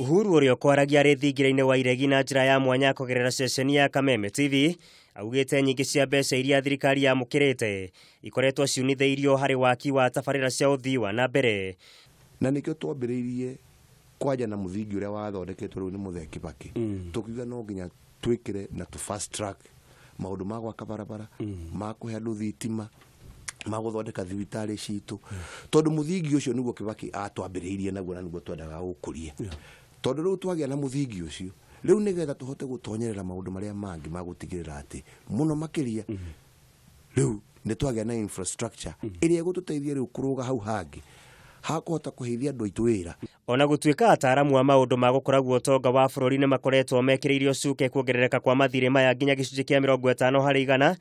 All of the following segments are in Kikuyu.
Uhuru ũrĩa ũkwaragia arĩ thingira-inĩ wa iregi na njĩra ya mwanya kũgerera ceceni ya Kameme TV augĩte nyingĩ cia mbeca iria thirikari yamũkĩrĩte ikoretwo ciunithĩirio harĩ waki wa tabarĩra cia ũthii wa na mbere. Na nĩkĩo twambĩrĩirie kwanja na mũthingi ũrĩa wathondeketwo rĩu nĩ Mũthee Kibaki, tũkiuga no nginya twĩkĩre na tũ fast track maũndũ ma gwaka barabara, ma kũhe andũ thitima, ma gũthondeka thibitarĩ citũ, tondũ mũthingi ũcio nĩguo Kibaki atwambĩrĩirie naguo na nĩguo twendaga gũkũria. Tondũ rĩu twagĩa na mũthingi ũcio, rĩu nĩgetha tũhote gũtonyerera maũndũ marĩa mangĩ ma gũtigĩrĩra atĩ mũno makĩria rĩu nĩ twagĩa na infrastructure ĩrĩa ĩgũtũteithia rĩu kũrũga hau hangĩ hakũhota kũheithia andũ aitũ wĩra. Ona gũtuĩka ataaramu a maũndũ ma gũkũraguo ũtonga wa bũrũri nĩ makoretwo mekĩrĩire ũcuke kuongerereka kwa mathirĩ maya nginya gĩcunjĩ kĩa 50%,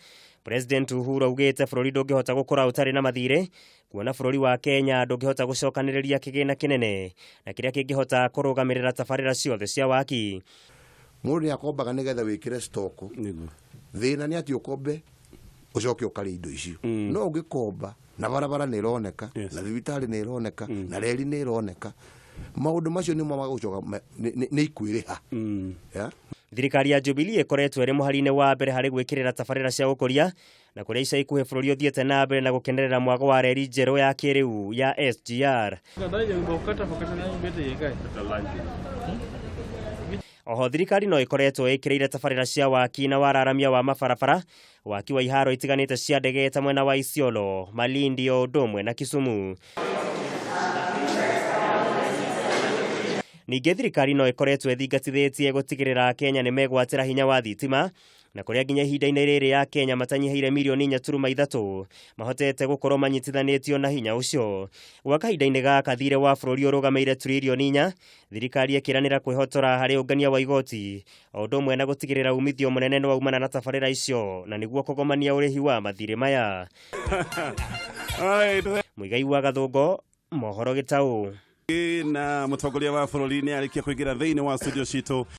President Uhuru augĩte bũrũri ndũngĩhota gũkũra ũtarĩ na mathirĩ, kuona bũrũri wa Kenya ndũngĩhota gũcokanĩrĩria kĩgĩna kĩnene na kĩrĩa kĩngĩhota kũrũgamĩrĩra tabarĩra ciothe cia waki. Mũndũ nĩ akombaga nĩgetha wĩkĩre stock. Thĩna nĩ atĩ ũkombe ũcoke ũkarĩa indo icio. No ũngĩkomba na barabara nĩ ĩroneka, na thibitarĩ nĩ ĩroneka, na reri nĩ ĩroneka, maũndũ macio nĩmo magũcoka nĩ ikwĩrĩha. Thirikari ya Jubilee ĩkoretwo ĩrĩ mũhari-inĩ wa mbere harĩ gwĩkĩrĩra tabarĩra cia gũkũria na kũrĩa ica ikuhĩ bũrũri ũthiĩte na mbere na gũkenerera mwago wa reri njerũ ya kĩrĩu ya SGR. Oho thirikari no ĩkoretwo ĩkĩrĩire tabarĩra cia waki na wararamia wa mabarabara, waki wa iharo itiganĩte cia ndege ta mwena wa Isiolo, Malindi o ũndũ ũmwe na Kisumu. Ningĩ thirikari no ĩkoretwo ĩthingatithĩtie gũtigĩrĩra Kenya nĩ megwatĩra hinya wa thitima na kũrĩa nginya ihinda-inĩ rĩrĩ ya Kenya matanyihĩire mirioni 4.3 mahotete gũkorwo manyitithanĩtio na hinya ũcio. Gwa kahinda-inĩ gaka thirĩ wa bũrũri ũrũgamĩire tririoni 4, thirikari ĩkĩranĩra kwĩhotora harĩ ũngania wa igoti o ũndũ ũmwe na gũtigĩrĩra umithio mũnene nĩ waumana na tabarĩra icio na nĩguo kũgomania ũrĩhi wa mathirĩ maya. Mũigai wa Gathũngo, Mohoro Gĩtaũ. Na mũtongoria wa bũrũri nĩ arĩkia kũingĩra thĩinĩ wa studio citũ.